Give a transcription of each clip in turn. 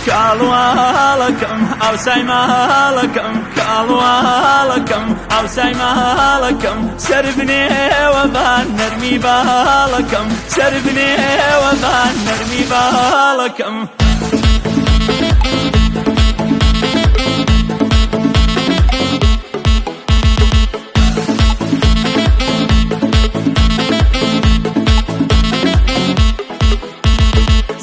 کاڵواڵەکەم ئاوسای ماڵەکەم کاڵواڵەکەم ئاوسای ماڵەکەم سەر بنێوە بان نەرمی باڵەکەم سەر بنێوە بان نەرمی باڵەکەم.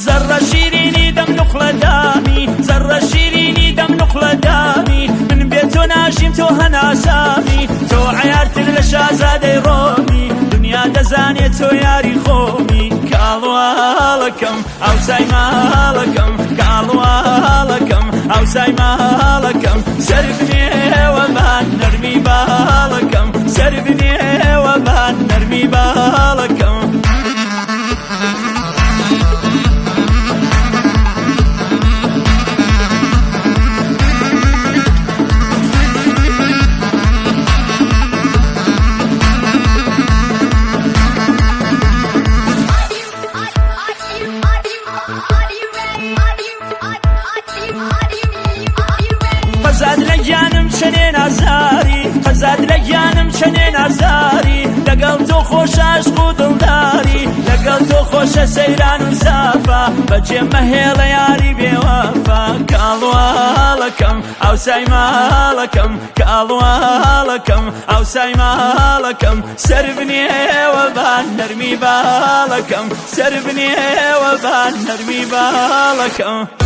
زەڕە شیرینی دەم نوقڵە دامی زەڕە شیرینی دەم نوقڵە دامی من بێ تۆ ناژیم تۆ هەناسامی تۆ عەیارتر لە شازادەی ڕۆمی دنیا دەزانێ تۆ یاری خۆمی کاڵواڵەکەم ئاوسای ماڵەکەم کاڵواڵەکەم ئاوسای ماڵەکەم سەر بنێوە بان نەرمی باڵەکەم سەر بنێوە بان نەرمی باڵەکەم. قەزاد لە گیانم چەنێ نازاری قەزاد لە گیانم چەنێ نازاری لەگەڵ تۆ خۆشە عەشق و دڵداری لەگەڵ تۆ خۆشە سەیران و سافا بەجێ مەهێڵە یاری بێوەفا کاڵواڵەکەم ئاوسای ماڵەکەم کاڵواڵەکەم ئاوسای ماڵەکەم سەر بنێوە بان نەرمی باڵەکەم سەر بنێوە بان نەرمی باڵەکەم.